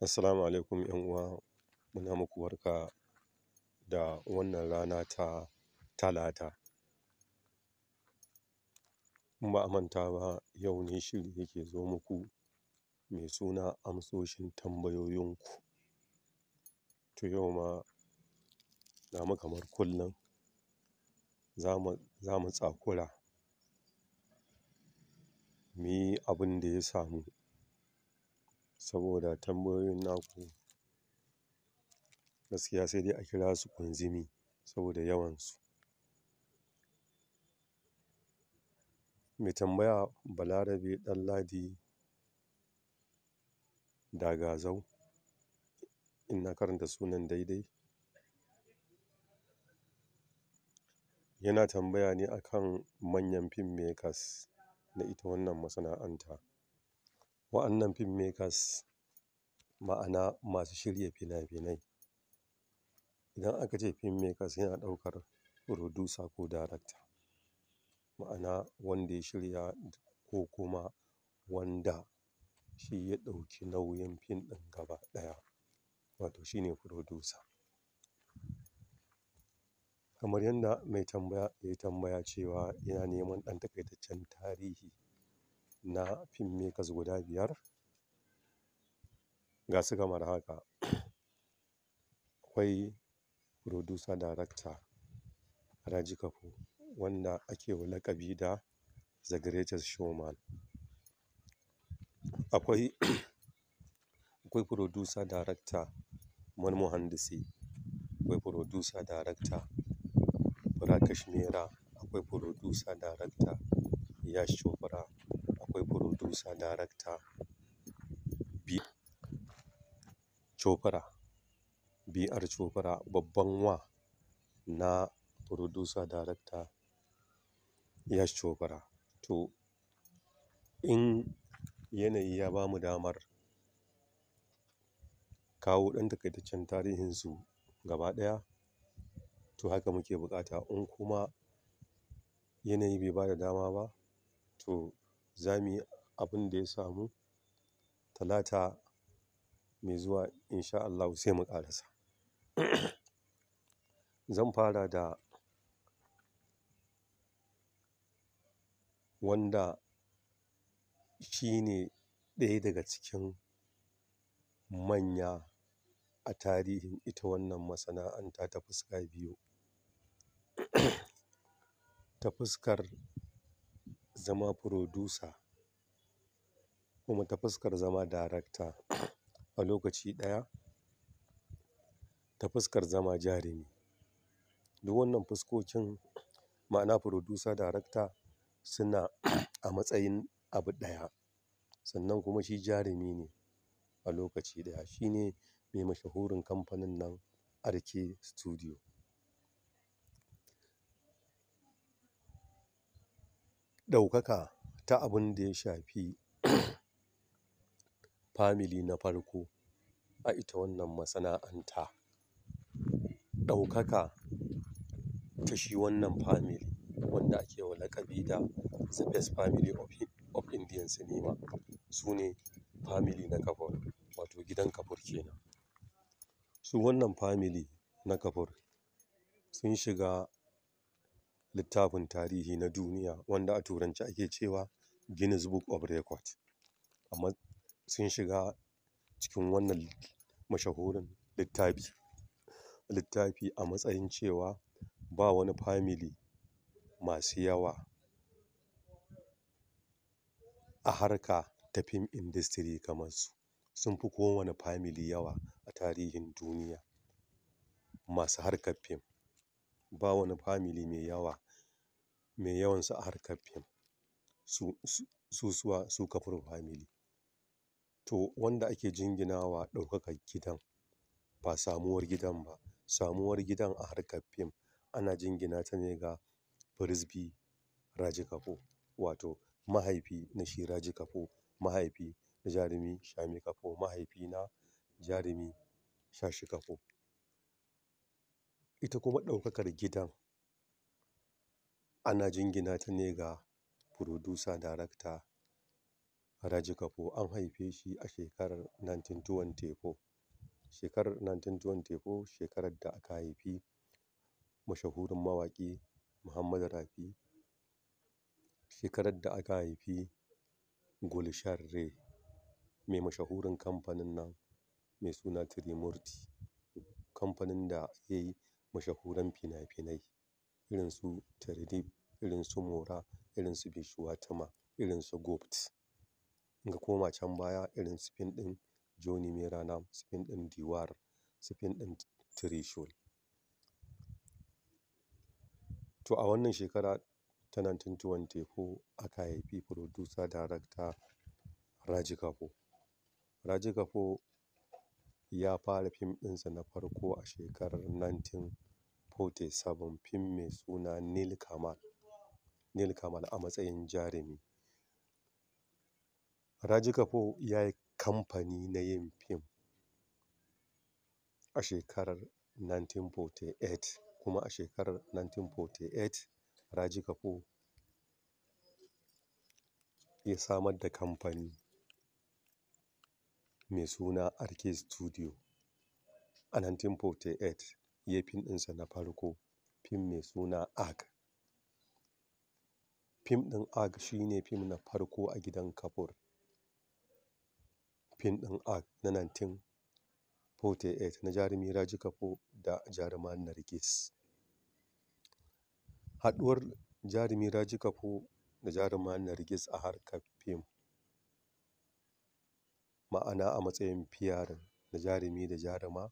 Assalamu alaikum 'yan uwa, muna muku barka da wannan rana ta Talata. In ba a manta ba, yau ne shiri yake zo muku mai suna amsoshin tambayoyinku. To yau ma ga mu kamar kullum za mu tsakura mu yi abin da ya samu, saboda tambayoyin naku gaskiya sai dai a kira su kunzumi saboda yawansu. Mai tambaya Balarabe Ɗanladi Dagazau, in na karanta sunan daidai, yana tambaya ne akan manyan film makers na ita wannan masana'anta. Wa'annan film makers, ma'ana masu shirya fina-finai. Idan aka ce film makers, yana ɗaukar producer ko director, ma'ana wanda ya shirya ko kuma wanda shi ya ɗauki nauyin fim ɗin gaba ɗaya, wato shi ne producer. Kamar yadda mai tambaya ya tambaya cewa yana neman ɗan taƙaitaccen tarihi na film makers guda biyar, ga su kamar haka. Akwai producer director Raj Kapoor, wanda ake wa laƙabi da The Greatest Showman. Akwai producer director Manmohan Singh, akwai producer director Rakesh Mehra, akwai producer director Yash Chopra, akwai producer director B Chopra, BR Chopra, babban wa na producer director Yash Chopra. To, in yanayi ya ba mu damar kawo ɗan takaitaccen tarihinsu gaba ɗaya, to haka muke buƙata. In kuma yanayi bai ba da dama ba, to za mu yi abin da ya samu Talata mai zuwa, insha Allahu, sai mu ƙarasa. Zan fara da wanda shi ne ɗaya daga cikin manya a tarihin ita wannan masana'anta ta fuska biyu. Ta fuskar zama producer kuma ta fuskar zama director a lokaci ɗaya, ta fuskar zama jarumi. Duk wannan fuskokin, ma'ana producer director, suna a matsayin abu ɗaya. Sannan kuma shi jarumi ne a lokaci ɗaya. Shi ne mai mashahurin kamfanin nan RK Studio. Ɗaukaka ta abin da ya shafi family na farko a ita wannan masana'anta. Ɗaukaka ta shi wannan family wanda ake wa laƙabi da The Best Family of Indian Cinema. Su ne family na Kapoor, wato gidan Kapoor kenan. Su wannan family na Kapoor sun shiga littafin tarihi na duniya wanda a Turanci ake cewa Guinness Book of Record. Amma sun shiga cikin wannan mashahurin littafi a matsayin cewa ba wani family masu yawa a harka ta film industry kamar su. Sun fi kowane family yawa a tarihin duniya masu harkar fim. Ba wani family mai yawa, mai yawansu a harkar fim su su suwa su Kapoor family. To, wanda ake jinginawa ɗaukakar gidan, ba samuwar gidan ba. Samuwar gidan a harkar fim ana jingina ta ne ga Prithvi Raj Kapoor, wato mahaifi na shi Raj Kapoor, mahaifi na jarumi Shami Kapoor, mahaifi na jarumi Shashi Kapoor. Ita kuma ɗaukakar gidan ana jingina ta ne ga producer director Raj Kapoor an haife shi a shekarar 1924. Shekarar 1924 shekarar da aka haifi mashahurin mawaƙi Muhammad Rafi, shekarar da aka haifi Gulshan Ray, mai mashahurin kamfanin nan mai suna Trimurti, kamfanin da ya yi mashahuran fina-finai irin su Tridip, irin su Mora, irin su Bishwatma, irin su Gupt. In ka koma can baya irin su fim ɗin Johnny Mera Naam, su fim ɗin Diwar, su fim ɗin Trishul. To a wannan shekara ta 1924 aka haifi producer director Raj Kapoor. Raj Kapoor ya fara fim ɗinsa na farko a shekarar 1947, fim mai suna Neel Kamal, Neel Kamal a matsayin jarumi. Raj Kapoor ya yi kamfani na yin fim a shekarar 1948, kuma a shekarar 1948 Raj Kapoor ya samar da kamfani mai suna RK Studio. A 1948 ya yi fim ɗinsa na farko, fim mai suna Aag. Fim ɗin Aag shine fim na farko a gidan Kapoor. Fim ɗin Aag na 1948 na jarumi Raj Kapoor da jaruma Nargis. Haɗuwar jarumi Raj Kapoor da jaruma Nargis a harkar fim, ma'ana a matsayin fiyarin da jarumi da jaruma,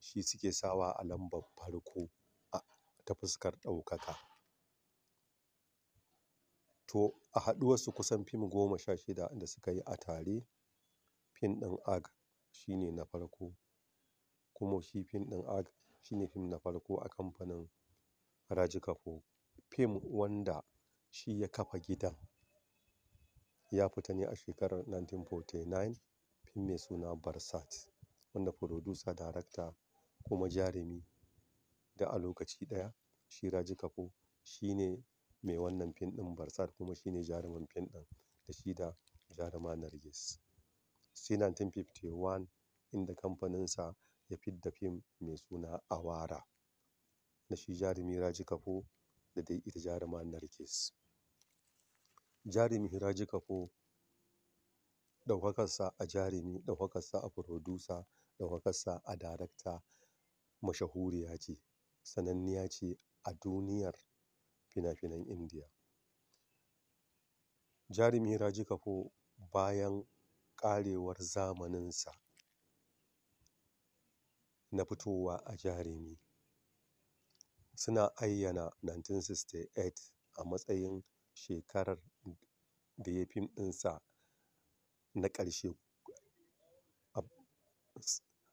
shi suke sawa a lambar farko a ta fuskar ɗaukaka. To a haɗuwarsu kusan fim 16 da suka yi a tare, fim ɗin Aag shine na farko, kuma shi fim ɗin Aag shine fim na farko a kamfanin Raj Kapoor. Fim wanda shi ya kafa gidan ya fita ne a shekarar 1949, fim mai suna Barsat, wanda producer director kuma jarumi da a lokaci ɗaya shi Raj Kapoor shine mai wannan fim ɗin Barsat kuma shine jarumin fim ɗin da shi da jaruma Nargis. Sai 1951 inda kamfaninsa ya fidda fim mai suna Awara na shi jarumi Raj Kapoor da dai ita jaruma Nargis. Jarumi Raj Kapoor ɗaukakarsa a jarumi, ɗaukakarsa a producer, ɗaukakarsa a director mashahuriya ce, sananniya ce a duniyar fina-finan Indiya. Jarumi Raj Kapoor bayan ƙarewar zamaninsa na fitowa a jarumi, suna ayyana 1968 a matsayin shekarar da ya fim ɗinsa na ƙarshe.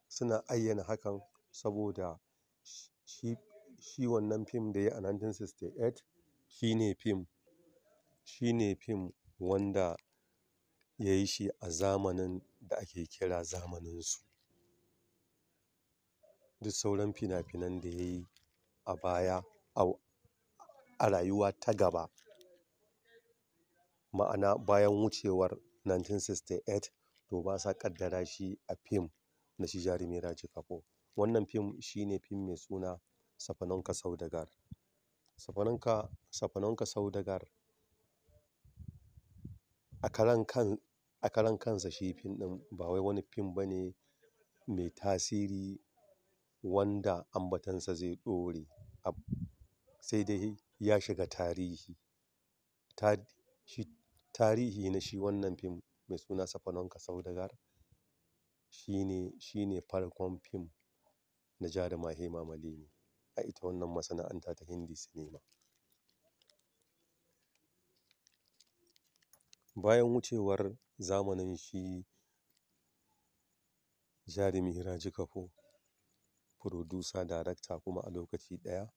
Suna ayyana hakan saboda shi wannan fim da ya yi a 1968 shine fim, shine fim wanda ya yi shi a zamanin da ake kira zamaninsu. Duk sauran fina-finan da ya yi a baya a rayuwa ta gaba, ma'ana bayan wucewar 1968, to ba sa ƙaddara shi a fim na shi jarumi Raj Kapoor. Wannan fim shine fim mai suna Sapnon Ka Saudagar. Sapnon Ka Saudagar a karan kan, a karan kansa shi fim ɗin ba wai wani fim bane mai tasiri wanda ambatonsa zai ɗore, sai dai ya shiga tarihi. Tarihi na shi wannan fim mai suna Sapnon Ka Saudagar shine farkon fim na jaruma Hema Malini a ita wannan masana'anta ta Hindi cinema. Bayan wucewar zamanin shi jarumi Raj Kapoor, producer director kuma a lokaci ɗaya,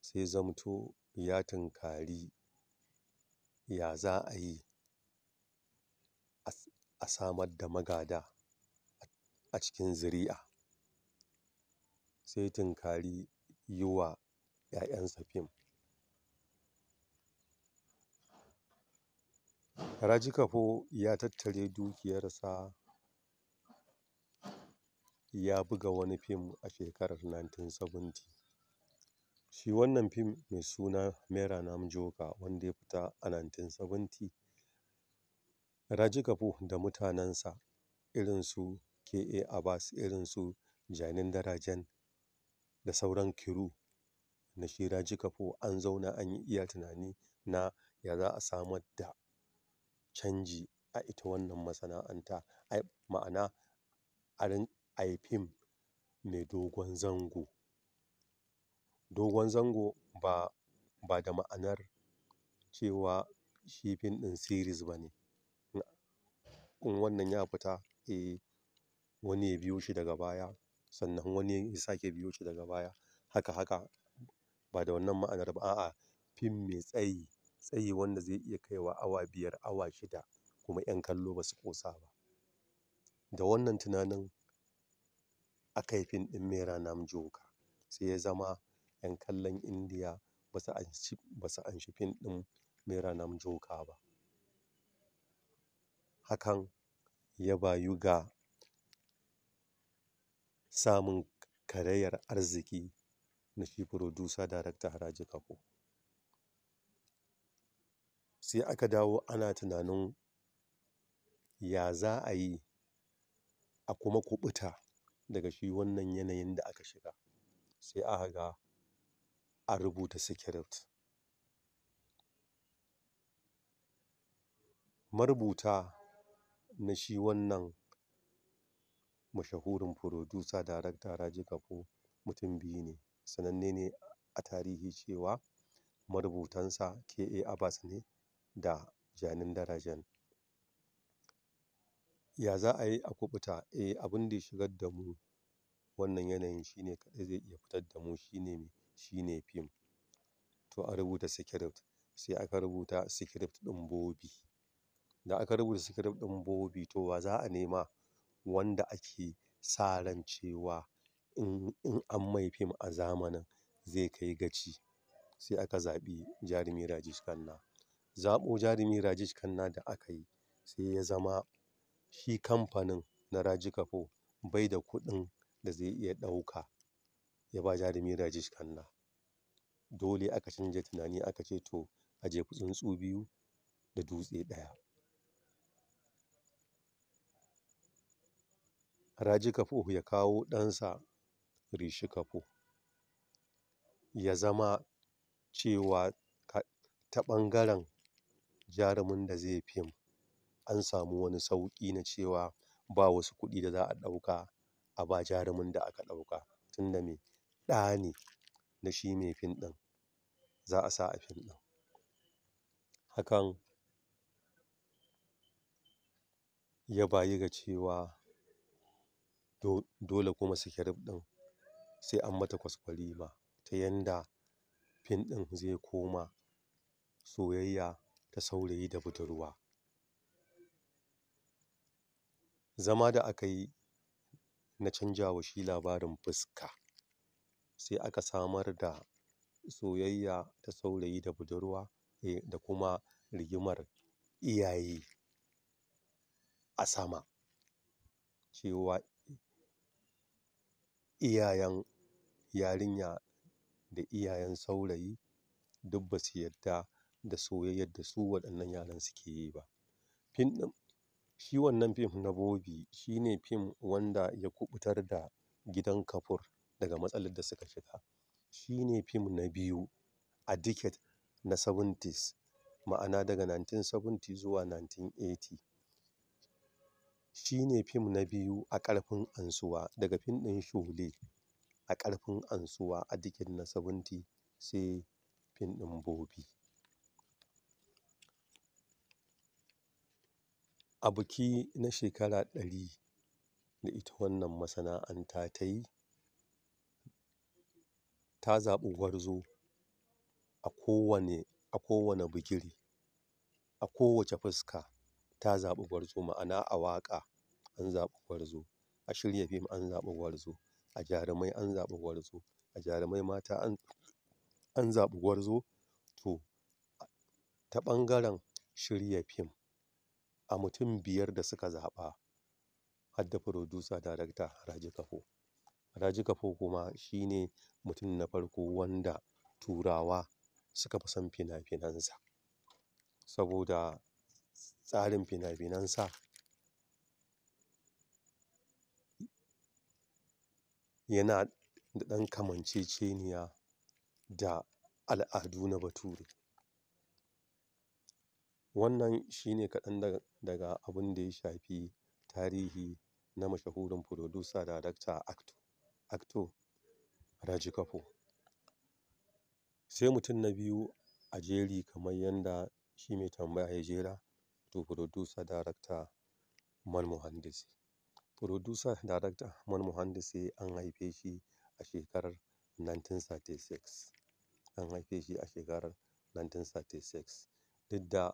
sai zamto ya tunkari ya za a yi a samar da magada a cikin zuri'a. Sai tunkari yi wa 'ya'yansa fim. Raj Kapoor ya tattare dukiyarsa ya buga wani fim a shekarar 1970. Shi wannan fim mai suna Mera Naam Joker wanda ya fita a 1970. Raj Kapoor da mutanensa irin su K.A. Abbas, irin su Gyanendra Rajan da sauran crew na shi Raj Kapoor, an zauna an yi iya tunani na ya za a samar da canji a ita wannan masana'anta, ma'ana a yi fim mai dogon zango. Dogon zango ba da ma'anar cewa shi fim ɗin series ba ne. In wannan ya fita, wani ya biyo shi daga baya, sannan wani ya sake biyo shi daga baya. Haka haka, ba da wannan ma'anar ba. A'a, fim mai tsayi, tsayi wanda zai iya kaiwa awa 5, awa 6 kuma 'yan kallo ba su ƙosa ba. Da wannan tunanin aka yi fim ɗin Mera Naam Joker, sai ya zama 'yan kallon Indiya ba su anshi fim ɗin Mera Naam Joker ba. Hakan ya bayu ga samun karayar arziki na shi producer director Raj Kapoor. Sai aka dawo ana tunanin ya za a yi a kuma kuɓuta daga shi wannan yanayin da aka shiga. Sai aka ga an rubuta script. Marubuta na shi wannan mashahurin producer director Raj Kapoor mutum biyu ne. Sananne ne a tarihi cewa marubutansa K.A. Abbas ne da Gyanendra Rajan. Ya za a yi a kuɓuta? Abin da ya shigar da mu wannan yanayin shine kaɗai zai iya fitar da mu, shine me? Shine fim. To a rubuta script. Sai aka rubuta script ɗin Bobby. Da aka rubuta script ɗin Bobby, to wa za a nema wanda ake sa ran cewa in an mai fim a zamanin zai kai gaci. Sai aka zaɓi jarumi Rajesh Khanna. Zaɓo jarumi Rajesh Khanna da aka yi, sai ya zama shi kamfanin na Raj Kapoor bai da kuɗin da zai iya ɗauka ya ba jarumi Rajesh Khanna. Dole aka canja tunani, aka ce to a jefi tsuntsu biyu da dutse ɗaya. Raj Kapoor ya kawo ɗansa Rishi Kapoor. Ya zama cewa ta ɓangaren jarumin da zai fim an samu wani sauƙi na cewa ba wasu kuɗi da za a ɗauka a ba jarumin da aka ɗauka. Tun da me? Ɗa ne na shi mai fim ɗin za a sa a fim ɗin. Hakan ya bayu ga cewa dole kuma script ɗin sai an mata kwaskwarima ta yanda fim ɗin zai koma soyayya ta saurayi da budurwa. Zama da aka yi na canjawa shi labarin fuska, sai aka samar da soyayya ta saurayi da budurwa, da kuma rigimar iyaye a sama. Cewa iyayen yarinya da iyayen saurayi duk ba su yarda da soyayyar da su waɗannan yaran suke yi ba. Fim ɗin, shi wannan fim na Bobby shine fim wanda ya kuɓutar da gidan Kapoor daga matsalar da suka shiga. Shine fim na biyu a decade na 70s, ma'ana daga 1970 zuwa 1980. Shine fim na biyu a ƙarfin ansuwa daga fim ɗin Sholay a ƙarfin ansuwa a decade na 70 sai fim ɗin Bobby. A biki na shekara 100 da ita wannan masana'anta ta yi, ta zaɓi gwarzo a kowane bigire, a kowace fuska ta zaɓi gwarzo. Ma'ana a waƙa an zaɓi gwarzo, a shirya fim an zaɓi gwarzo, a jarumai an zaɓi gwarzo, a jarumai mata an zaɓi gwarzo. To ta ɓangaren shirya fim A mutum 5 da suka zaɓa har da producer director Raj Kapoor. Raj Kapoor kuma shi ne mutum na farko wanda Turawa suka fi son fina-finansa saboda tsarin fina-finansa yana da ɗan kamanceceniya da al'adu na Bature. Wannan shi ne kaɗan daga abin da ya shafi tarihi na mashahurin producer director actor Raj Kapoor. Sai mutum na biyu a jeri kamar yadda shi mai tambaya ya jera, to producer director Manmohan Desai. Producer director Manmohan Desai an haife shi a shekarar 1936. An haife shi a shekarar 1936. Duk da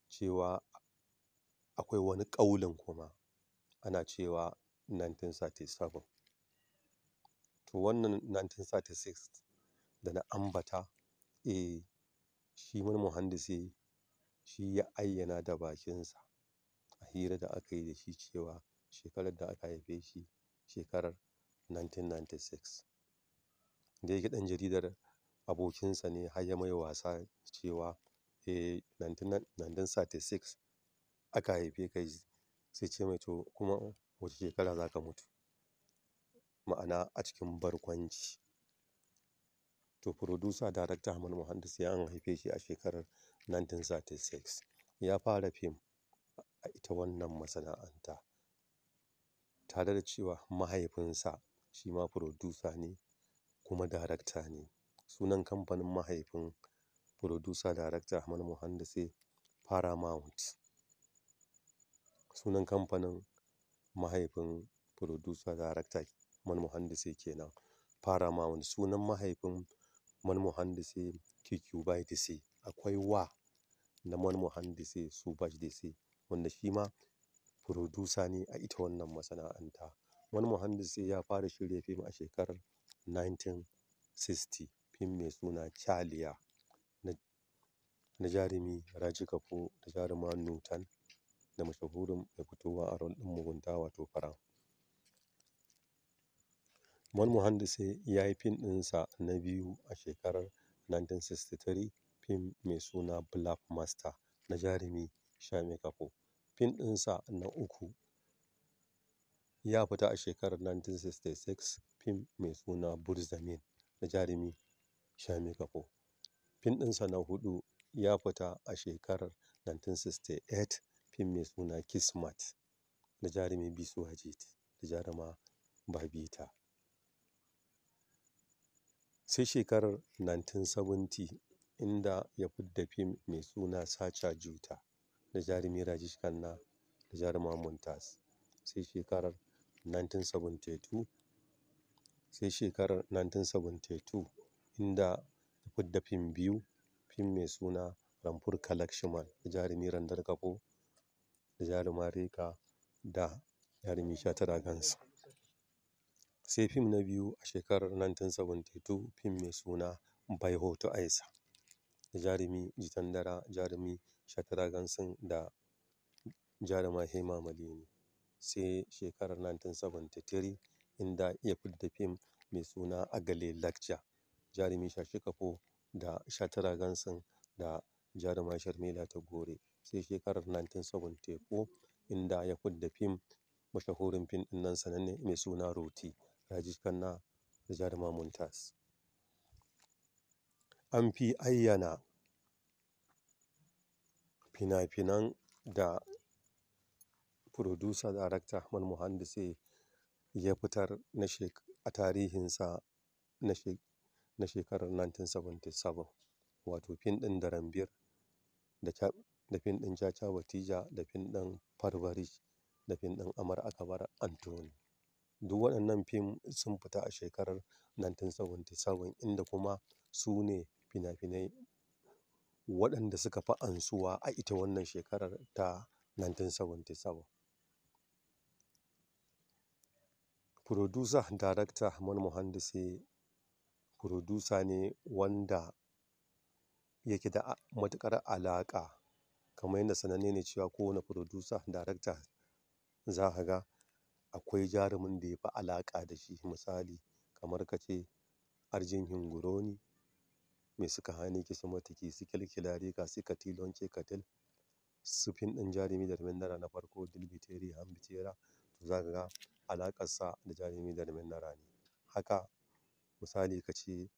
cewa akwai wani ƙaulin kuma ana cewa 1937. To wannan 1936 da na ambata, shi Manmohan Desai shi ya ayyana da bakinsa a hira da aka yi da shi cewa shekarar da aka haife shi shekarar 1996. Da yake ɗan jaridar abokinsa ne har ya mai wasa cewa 1936 aka haife ka, sai ce mai to kuma wace shekara za ka mutu? Ma'ana a cikin barkwanci. To producer director Manmohan Desai an haife shi a shekarar 1936. Ya fara fim a ita wannan masana'anta tare da cewa mahaifinsa shi ma producer ne kuma director ne. Sunan kamfanin mahaifin producer director Manmohan Desai Paramount. Sunan kamfanin mahaifin producer director Manmohan Desai kenan Paramount. Sunan mahaifin Manmohan Desai Kikubhai Desai. Akwai wa na Manmohan Desai Subhash Desai wanda shi ma producer ne a ita wannan masana'anta. Manmohan Desai ya fara shirya fim a shekarar 1960, fim mai suna Chaliya na jarumi Raj Kapoor da jaruma Nutan da mashahurin mai fitowa a rol ɗin mugunta wato Farhan. Manmohan Desai ya yi fim ɗinsa na biyu a shekarar 1963, fim mai suna Black Master na jarumi Shami Kapoor. Fim ɗinsa na uku ya fita a shekarar 1966, fim mai suna Burzamin na jarumi Shami Kapoor. Fim ɗinsa na huɗu ya fita a shekarar 1968, fim mai suna Kismat na jarumi Biswajit da jaruma Babita. Sai shekarar 1970 inda ya fidda fim mai suna Sacha Juta na jarumi Rajesh Khanna da jaruma Mumtaz. Sai shekarar 1972, sai shekarar 1972 inda ya fidda fim biyu, fim mai suna Rampur Ka Lakshman da jarumi Randhir Kapoor da jaruma Rekha da jarumi Shatrughan. Sai fim na biyu a shekarar 1972, fim mai suna Bhai Ho To Aisa da jarumi Jitendra, jarumi Shatrughan da jaruma Hema Malini. Sai shekarar 1973 inda ya fidda fim mai suna Agale Lakcha, jarumi Shashi Kapoor da Shatrughan da jaruma Sharmila Tagore. Sai shekarar 1974 inda ya fidda fim mashahurin fim ɗin nan sananne mai suna Roti, Rajesh Khanna da jaruma Mumtaz. An fi ayyana fina-finan da producer director Manmohan Desai ya fitar a tarihinsa na shekarar 1977, wato fim ɗin Dharamveer da fim ɗin Chacha Batija da fim ɗin Parvarish da fim ɗin Amar Akbar Anthony. Duk waɗannan fim sun fita a shekarar 1977, inda kuma su ne fina-finai waɗanda suka fi ansuwa a ita wannan shekarar ta 1977. Producer director Manmohan Desai producer ne wanda yake da matuƙar alaƙa Kamar yadda sananne ne cewa kowane producer director za ka ga akwai jarumin da ya fi alaƙa da shi. Misali kamar ka ce Arjun Hinguroni, mai suka hani Kismati ki, su Kilkilare ka, su Katilon ce Katil, su fim ɗin Jarumi Dharmendra na farko Dil Bhi Teri Hum Bhi Tera, to za ka ga alaƙarsa da Jarumi Dharmendra ne. Haka misali ka ce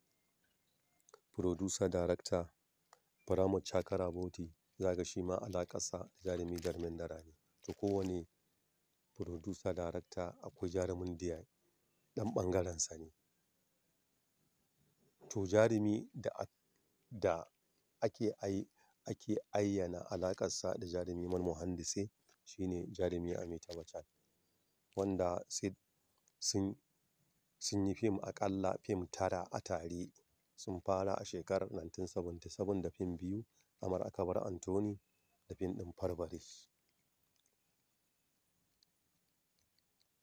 producer director Pramod Chakraborty, za ka ga shi ma alaƙarsa da Jarumi Dharmendra ne. To kowane producer director akwai jarumin da ya ɗan ɓangarensa ne. To jarumi da ake ayyana alaƙarsa da Jarumi Manmohan Singh shine Jarumi Amitabh Bachchan, wanda sai sun yi fim aƙalla fim 9 a tare. Sun fara a shekarar 1977 da fim 2, Amar Akbar Anthony da fim ɗin Parvarish.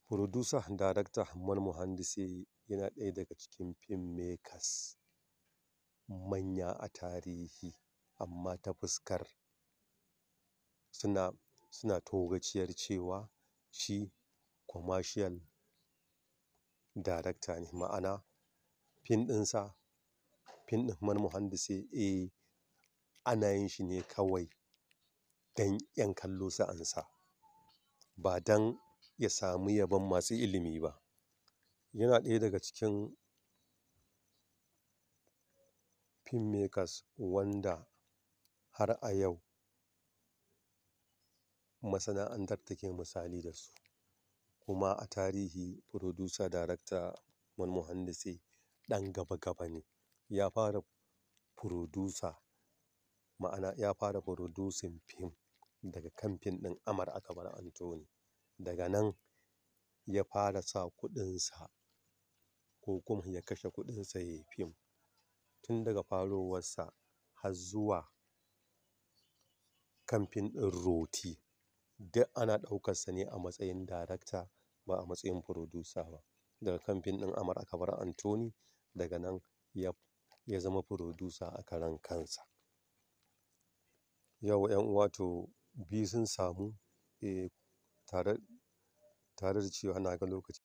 Producer director Manmohan Singh yana ɗaya daga cikin film makers manya a tarihi, amma ta fuskar suna togaciyar cewa shi commercial director ne. Ma'ana fim ɗinsa, fim ɗin Manmohan Singh, ana yin shi ne kawai don 'yan kallo su ansa, ba don ya samu yabon masu ilimi ba. Yana ɗaya daga cikin film makers wanda har a yau masana'antar take misali da su. Kuma a tarihi producer director Manmohan Singh ɗan gaba gaba ne. Ya fara producer, ma'ana ya fara producing fim daga kan fim ɗin Amar Akbar Anthony. Daga nan ya fara sa kuɗinsa ko kuma ya kashe kuɗinsa ya yi fim. Tun daga farowarsa har zuwa kan fim ɗin Roti, duk ana ɗaukarsa ne a matsayin director ba a matsayin producer ba. Daga kan fim ɗin Amar Akbar Anthony, daga nan ya zama producer a karan kansa. Yau 'yan uwa to biyu sun samu, tare da cewa na ga lokaci.